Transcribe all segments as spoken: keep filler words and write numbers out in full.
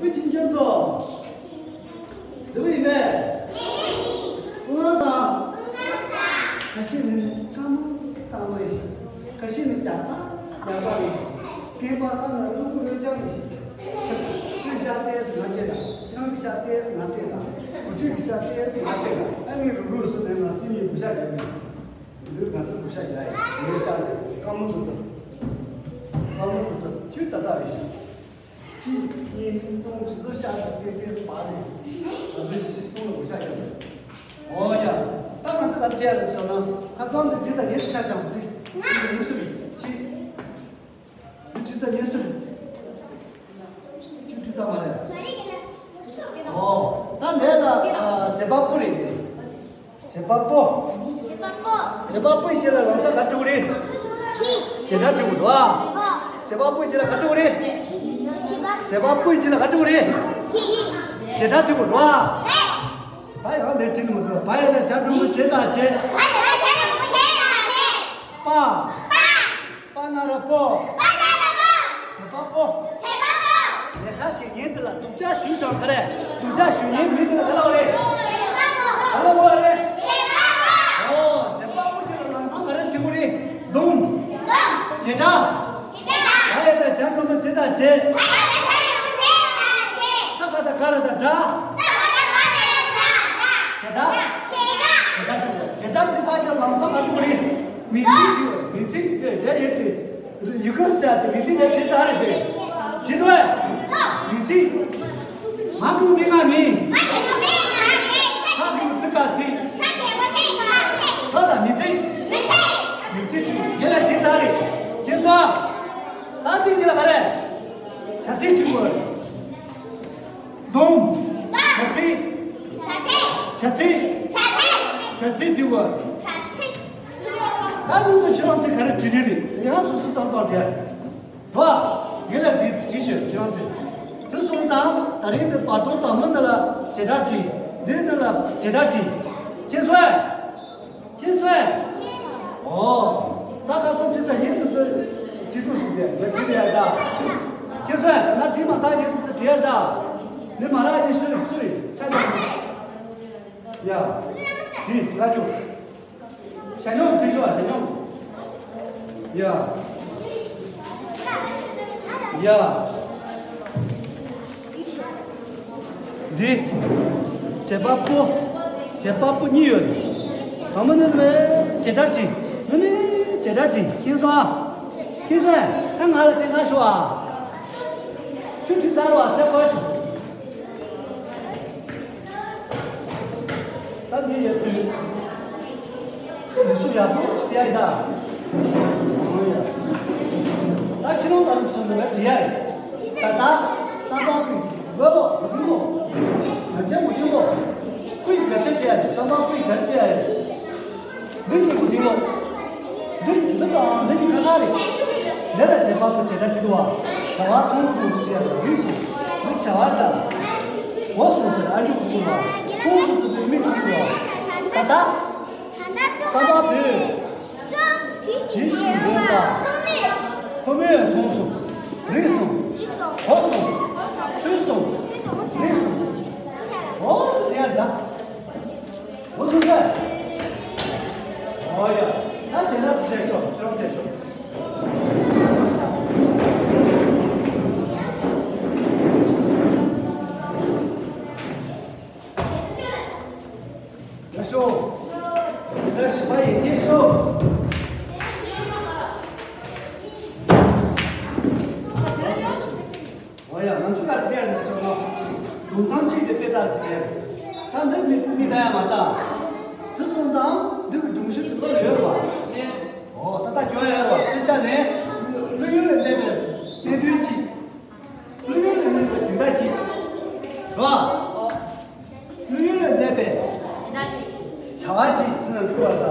བུ་ཆེན་ཁྱོད་ཚོ། འདི་བུ་ཡིན་པས། ཀུན་དགའ་བཟང་། ཁ་ཤས་ནི་ཀ་མོ་ཀ་མོ་ཡིན་ཤག་ཁ་ཤས་ནི་རྒྱགས་པ་རྒྱགས་པ་ཡིན་ཤག་སྐེད་པ་སང་ན་གློ་བུར་རོལ་རྒྱག་ཡིན་ཤག་ཁོའི་ཤག་ཏོག་ཙམ་ང་སྐད་དང་། ཁྱེད་རང་གི་ཤག་ཏོག་ཙམ་ང་སྐད་དང་། བུ་ཁྱོད་ཀྱི་ཤག་ཏོག་ཙམ་ང་སྐད་དང་། ཨ་ནི་རུག་རུག་སུ་ནས་ང་ཚོ་གཉིས་གུ་ཤག་རྒྱག་གི་ཡིན། འདིར་ང་ཚོ་གུ་ཤག་རྒྱག་ཡིན། ངའི་ཤག་ནས་ཀ་མོ་འདི་ཚོ། ཀ་མོ་འདི་ཚོ་ཁྱོད་ད་ལྟ་རེད་ཤག་གཅིག་གཉིས་གསུམ། ཁྱེད་ཚོ་ཤག་ཏོག་ཙམ་བར་ནས་ང་ཚོ་གཞི་གསུམ་ལ་གུ་ཤག་རྒྱག་གི་ཡིན། འོ་ཡ། ད་ང་ཚོ་ག་རེ་བྱས་རེད་ཟེར་ན། ཁ་སང་དུ་ཇི་ལྟར་ངེས་ཤག་ཅང་འདི་ཇི་ལྟར་ངེས་སུ་རེད། གཅིག་འདི་ཁྲི་ཚ་ངེས་སུ་རེད། ཁྱོད་ཁྲི་ཚ་མ་རེད། ཨོ། ད་ལས་ལ་བྱེད་པ་པོ་རེད་དེ། བྱེད་པ་པོ། བྱེད་པ་པོ་ཡི་རྗེས་ལ་ལམ་སང་ག་འགྲོ་གི་རེད། བྱེད་སྒྲ་འགྲོ་གི་འདུག་ཨ། བྱེད་པ་པོ་ཡི་རྗེས་ལ་ག་འགྲོ་གི་རེད། བྱེད་པ་པོ་ཡི་རྗེས་ལ་ག་འགྲོ་གི་རེད། བྱེད་སྒྲ་འགྲོ་གི་འདུག་ཨ། ད་ཡང་འདིར་བྲིས་ནས་མི་འདུག་བ་ཡ་ད་བྱ་འགྲོ་མི་བྱེད་དང་བྱེད། བ་ཡ་ད་བྱ་འགྲོ་མི་བྱེད་དང་བྱེད། པ། པ་ན་རོ་པོ། པ་ན་རོ་པོ། བྱེད་པ་པོ། བྱེད་པ་པོ། ལས་ཀ་བྱེད་མཁན་དེ་ལ་སྡུག་ཅག་ཞུས་ཤོག་ག་རེ། སྡུག་ཅག་ཞུ་མཁན་མི་དེ་ལ་ག་ལབ་རེད། བྱེད་པ་པོ། ག་ལབ་དགོས་རེད། བྱེད་པ་པོ། ཨོ། བྱེད་པ་པོ་དེ་ལ་ལམ་སང་ག་རེ་འབྲི་དགོས་རེད། སྡོམ། སྡོམ། བྱེད་སྒྲ། བྱེད་སྒྲ། བ་ཡ་ད་བྱ་འགྲོ་མི་བྱེད་དང་བྱེད། བ་ཡ་ད་བྱ་འགྲོ་མི་བྱེད་དང་བྱེད། ས་ག་ད་ག་ར་ད་སྒྲ། ས་ག་ད་ག་ར་ད་སྒྲ། བྱེད་སྒྲ། བྱེད་སྒྲ། བྱེད་སྒྲ་འབྲི་ས་ཀྱང་ལམ་སང་ག་འགྲོ་གི་རེད། མིང་ཚིག་བྲིས་པ། མིང་ཚིག་དེ་དེ་ཡིན་ཏེ། ཡི་གེ་ཟེར་ཏེ་མིང་ཚིག་དེ་དེ་ཙམ་རེད་དེ། བྲིས་འདུག་བས། མིང་ཚིག་ང་གི་མིང་ང་མིང་། ང་གི་མིང་ང་མིང་། ཚ་གི་ཚི་ག་ཚིག་ཚ་གི་ག་ཚི་ག་ཚིག་ད་ད་མིང་ཚིག་མིང་ཚིག་མིང་ཚིག་བྲིས་དེ་ལ་དེ་ཙམ་རེད། དེ་སོང་། ད་དེ་དེ་ལ་ག་རེ། བྱ་ཚིག་བྲིས་པ། སྡོམ། བྱ་ཚིག་བྱ་ཚིག་བྱ་ཚིག་བྱ་ཚིག་བྲིས་པ། ད་ནི་མི་ཁྱེད་རང་ཚོས་ག་རེ་བྲིས་རེད། དེ་ཡང་སོ་སོའི་བསམ་སྟངས་དེ་རེད། བ། ངས་ལ་བྲིས་བྲིས་ཤོད་ཁྱེད་རང་ཚོས། དེ་སོང་ཙང་ད་རིང་དེ་བར་སྟོང་དང་མི་འདི་ལ་བྱེད་སྒྲ་བྲིས། འདི་འདི་ལ་བྱེད་སྒྲ་བྲིས། ཁྱེད་ཚོས། ཁྱེད་ཚོས། ཨོ། ད་ཁ་སང་བྲིས་ཚར་ཡིན་དུ་ཚོས་བྲིས་འདུག་ཟེར་ཏེ་ང་བྲིས་ཡ་ད། ཁྱེད་ཚོས་ད་ན་བྲིས་མ་ཚར་ཡིན་དུ་ཚོས་བྲིས་ཡ་ད། འདི་མ་རག་ཡིན་སུས་སུས་ཆ་ཆ་ཡ། བྲིས་ལ་ཅུ། ཞྭ་སྨྱུག་བྲིས་ཤོག་ཞྭ་སྨྱུག་ཡ། ཡ། འདི། བྱེད་པ་པོ། བྱེད་པ་པོ་གཉིས་ཡོད་རེད། དང་པོ་ནི་ནི་བྱེད་སྒྲ་བྲིས། འདི་ནི་བྱེད་སྒྲ་བྲིས། མཁྱེན་སོང་ཨ། མཁྱེན་སོང་ཨ། ཨ་ང་ལ་བསྟན་ག་ཤོག་ཨ། ཁྱོད་བྲིས་ཚར་བ་ཚེ་འཁོར་ཤོག་ད་འདི་ཡོད་དུས། འདི་སུ་ཡག་པོ་ཅིག་བྲིས་ཡ་ཡིན་ད། འོ་ཡ། ད་ཁྱེད་རང་ད་ནི་སུ་ནི་བྲིས་ཡ་རེད། ད་ད། རྩམ་པ་པོའི་བུ་ལོ་མུ་ཏིག་ལོ། ང་ཅག་མུ་ཏིག་ལོ། ཁོས་ག་ཚོད་བྲིས་ཡ་རེད། རྩམ་པ་པོས་ག་རེ་བྲིས་ཡ་རེད། འདི་གཉིས་པོ་འདི་ལོ། འདི་གཉིས་འདི་དང་འདི་གཉིས་ཁ་ཁ་རེད། འདི་ལ་བྱེད་པ་པོ་བྱེད་སྒྲ་བྲིས་འདུག་བ། བྱ་བ་མཐོང་སོང་ཟེར་ཡ་ལ་འདི་སོང་། འདི་བྱ་བ་འདྲ། འོ་སོང་ཟེར་ཨ་མཆོག་གི་འདུག་བ། མཐོང་སོང་ཟེར་བའི་མིག་གི་འདུག་བ། ད་ལྟ། རྩམ་པ་པོས། བྲིས་ཤིང་འདོན་པ། ཁོ་མོས་མཐོང་སོང་། རིག་སོང་། གོ་སོང་། ཐོས་སོང་། རིག་སོང་། འོ་དེ་འདྲ། འོ་ཚོ་ཟེར། འོ་ཡ། ད་ཞེ་དྲག་ཏུ་བྱས་ཤོག་ཁྱེད་རང་བྱས་ཤོག་ཡ་ཤོག་ཡ་ཞི་བ་ཡེ་ཅེ་ཤོག་འོ་ཡ། ང་ཚོ་ལ་དེ་ཡང་འདི་སོང་ན། དུང་ཐང་གཅིག་དེ་དཔེ་ལྟར་དེ། ད་འདི་མི་མི་ད་ཡ་མ་ད། དེ་སོང་ཙང་འདི་གི་གདུང་ཤུལ་དུ་ལོ་ཡོད་བ། འོ་ད་ལྟ་སྐྱོ་ཡ་ཡོད་བ། དཔེ་ཆ་ནས་བློ་ཡུལ་ལས་འདས་པའི་གནད་དོན་གཅིག་བློ་ཡུལ་ལས་འདས་པའི་དོན་དག་གཅིག་རེད་བ། བློ་ཡུལ་ལས་འདས་པའི་བྱ་བ་གཅིག་ཟེར་ན་འགྲིག་བ་ད།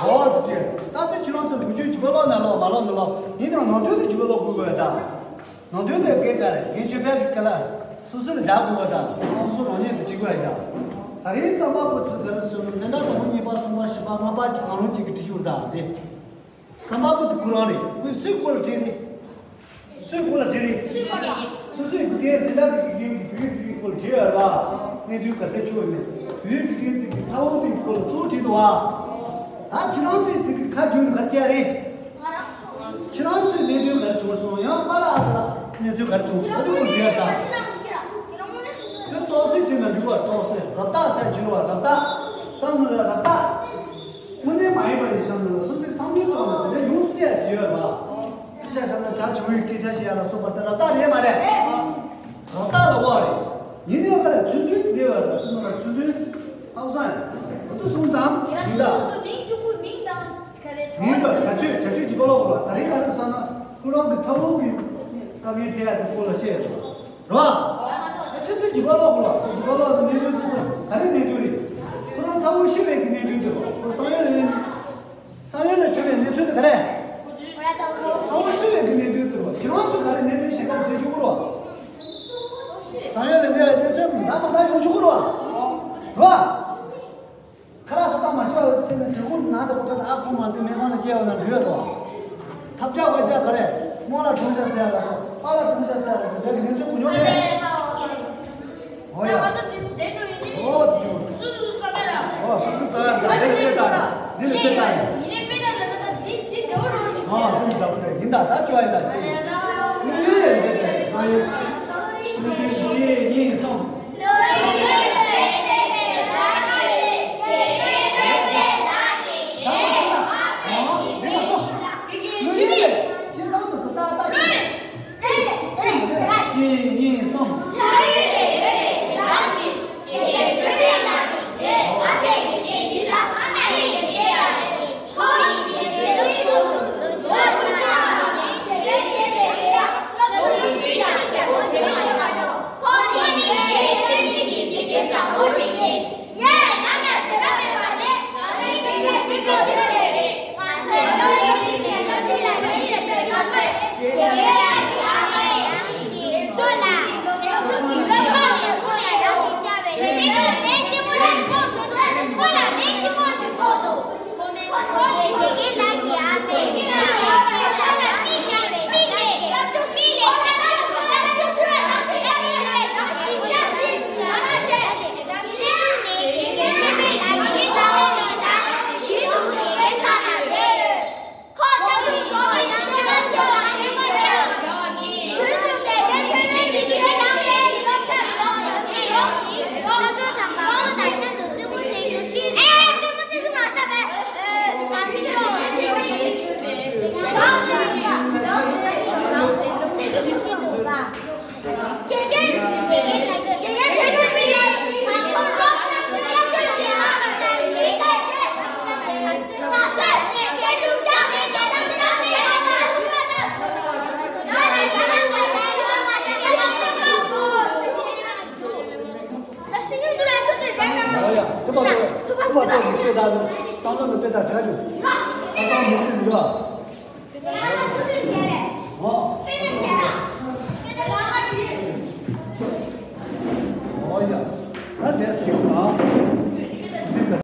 འོ་དེ་ད་ལྟ་ཁྱོད་རང་ཚོ་ལོ་རྒྱུས་བྱིས་པ་ཀློག་ན་ཀློག་མ་ཀློག་མི་ཀློག་ཡིན་ནའང་ནང་དོན་དེ་བྱིས་པ་ཀློག་དགོས་དགོས་ད། ནང་དོན་དེ་སྐད་ཀ་རེད། ངས་ཆོས་པའི་གི་སྐད་ལ་སོ་སོ་ལ་བཞག་དགོས་པ་དང་སོ་སོ་རང་ཉིད་དུ་བྲིས་དགོས་ཡ་ཡིན་ད། ད་རིང་རྩམ་པ་པོ་ཚིག་ག་རེ་ཟེར་ན་འཛིན་གྲྭ་དང་པོ་གཉིས་པ་གསུམ་པ་བཞི་པ་ལྔ་པ་གི་གང་རུང་གཅིག་གིས་བྲིས་ཡོད་ད་དེ། རྩམ་པ་པོ་དེ་ཁོ་རང་རེད། ཁོས་སུའི་སྐོར་ལ་བྲིས་རེད། སུའི་སྐོར་ལ་བྲིས་རེད། སོ་སོའི་སྐོར་ལ། སོ་སོའི་སྐོར་ དེ་ཟི་ལ་གི་དགེ་རྒན་གྱི་བོད་ཡིག་དེ་གི་སྐོར་བྲིས་ཡོད་པ། གནད་དོན་ག་ཚད་བྱུང་ཡོད་མེད། བོད་ཡིག་དགེ་རྒན་དེ་གི་ཚ་བོ་དེ་གི་སྐོར་ལ་གཙོ་བོ་བྲིས་འདུག་བ། ད་ཁྱེད་རང་ཚོས་དེ་གི་ཁ་བསྒྱུར་ནས་ག་རེ་བྱས་རེད། ཁྱེད་རང་ཚོས་གནད་དོན་ག་རེ་བྱུང་སོང་། ཡང་པཱ་ལགས་ཨ་ལགས་གནས་ཚུལ་ག་རེ་བྱུང་སོང་། ད་དེ་ཀུན་བྲིས་ཡོད་ད། དེ་རྟོགས་སད་བྱས་ན་འགྲིག་པ། རྟོགས་སད་རབ་རྟགས་ཟེར་བྱུང་བ། རབ་རྟགས་ཙམ་ནི་རབ་རྟགས། དངོས་གནས་མ་ཡིན་པ་ཡིན་བསམ་ན་སོ་སོའི་བསམ་བློའི་ཐོག་ནས་དེ་འདྲ་ཡོང་སྲིད་ཡ་ཅིག་ཡོད་རེད་པ། སྐད་ཆ་བཤད་ན་བྱ་བྱུང་བའི་སྐད་ཆ་བཤད་ཡ་ལ་སོགས་པ་དེ་རབ་རྟགས་རེད་མ་རེད། རབ་རྟགས་ལ་དབང་རེད། ཡིན་ནའི་ག་རེ་ཚུལ་མཐུན་དེ་བ་རེད། དེ་ནང་ལ་ཚུལ་མཐུན་ཧ་གོ་སོང་ཡ། འོ་དེ་སོང་ཙང་ཡིན་ད། མིང་གཅིག་པུ་མིང་དང་ག་རེ་མིང་དང་བྱ་སྤྱོད་བྱ་སྤྱོད་ཀྱི་བློ་ལ་དགོས་ལ། ད་རེས་ག་རེ་ཟེར་ན་ཁོ་རང་གི་ཚ་བོ་གི་དཀའ་ངལ་འཕྲད་ཡ་དེ་སྐོར་ལ་བཤད་ཡོད་རེད་པ། ད་ཕྱི་དོན་རྒྱུད་པ་ཀློག་དགོས་ལ། རྒྱུད་པ་ཀློག་ནས་གནད་དོན་དེ་ཚོ་ག་རེ་གནད་དོན་རེད། ཁོ་རང་ཚ་བོ་ཤི་བའི་གི་གནད་དོན་དེ་རེད་པ། ཁོ་བསམ་ཡུལ་ལ་བསམ་ཡུལ་ལ་བྱུང་བའི་གནས་ཚུལ་དེ་ག་རེ། ཚ་བོ་ཤི་བའི་གི་གནད་དོན་དེ་རེད་པ། ཁྱེད་རང་ཚོ་ག་རེ་གནད་དོན་གཞན་དག་འདྲི་ཆོག་གི་རེད་པ། བསམ་ཡུལ་ལ་གནས་པའི་གནས་ཚུལ་འདྲ་མི་འདྲ་བྱུང་ཆོག་གི་རེད་པ། རེད་པ། ཁ་ལག་ཟ་སྟངས་མ་ཤེས་པ་བྱས་ནས་གྲི་གུམ་ནང་དུ་ཁོ་ད་ཨ་ཁུ་མ་འདི་སྨན་ཁང་ལ་སྐྱེལ་བ་ན་འགྲིག་ཡོད་དོ། ཐབས་རྒྱག་པ་རྒྱག་ག་རེ། རྨོ་ལ་གྲོང་ཤ་ཟེར་ལ་དང་པཱ་ལ་གྲོང་ཤ་ཟེར་ལ་དང་དེ་གི་ཉེན་ཚོད་གོ་མྱོང་མེད། ཨོ་ཡ། ཨོ་དེ་ཅུང་། སུ་སུ་ས་མེད་ར། ཨོ་སུ་སུ་ས་མེད་ར། འདི་ལ་དཔེ་ལྟ་ར། འདི་ལ་དཔེ་ལྟ་ར། ཡིན་ནའི་དཔེ་ལྟ་ལ་ད་འདི་འདི་འདྲ་བོ་རོ་ཅིག་ཨོ་བྱས། འདི་འདྲ་བོ་རེད། ཡིན་ད་ད་ཁྱོད་ཨ་ཡིན་ད་ཆེ། ཡིན་ཡིན་ཡིན་འདི་འདྲ་ས་ཡིན། གཉིས་གསུམ།